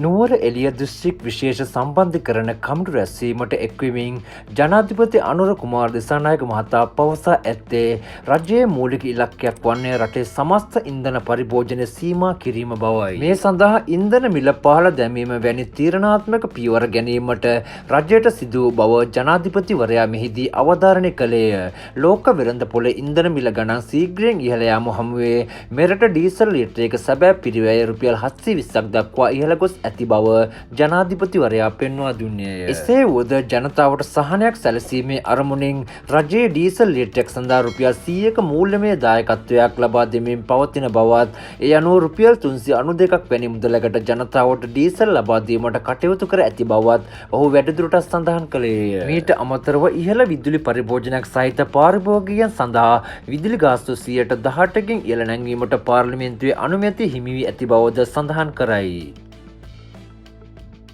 නුවර එළිය දිස්ත්‍රික් විශේෂ සම්බන්ධීකරණ කමිටු රැස්වීමට එක්වමින් ජනාධිපති අනුර කුමාර දිසානායක මහතා පවසා ඇත්තේ රජයේ මූලික ඉලක්කයක් වන්නේ රටේ සමස්ත ඉන්ධන පරිභෝජනය සීමා කිරීම බවයි. මේ සඳහා ඉන්ධන මිල පහළ දැමීම වැනි තීරණාත්මක පියවර ගැනීමට රජයට සිදු වූ බව ජනාධිපතිවරයා මෙහිදී අවධාරණය කළේය. ලෝක වෙළඳ පොළේ ඉන්ධන මිල ගණන් ශීඝ්‍රයෙන් ඉහළ යාම හමුවේ මෙරට ඩීසල් ලීටරයක සැබෑ පිරිවැය රුපියල් 720ක් දක්වා ඉහළ ගොස් ඇති බව ජනාධිපතිවරයා පෙන්වා දුන්නේය. එසේ වුවද ජනතාවට සහනයක් සැලසීමේ අරමුණින් රජයේ ඩීසල් ලීටරයක් සඳහා රුපියල් 100ක මූල්‍යමය දායකත්වයක් ලබා දෙමින් පවතින බවත්, ඒ අනුව රුපියල් 392ක් වැනි මුදලකට ජනතාවට ඩීසල් ලබා දීමට කටයුතු කර ඇති බවත් ඔහු වැඩිදුරටත් සඳහන් කළේය. මීට අමතරව ඉහළ විදුලි පරිභෝජනයක් සහිත පාරිභෝගිකයන් සඳහා විදුලි ගාස්තු 18%කින් ඉහළ නැංවීමට පාර්ලිමේන්තුවේ අනුමැතිය හිමි වී ඇති බවද සඳහන් කරයි.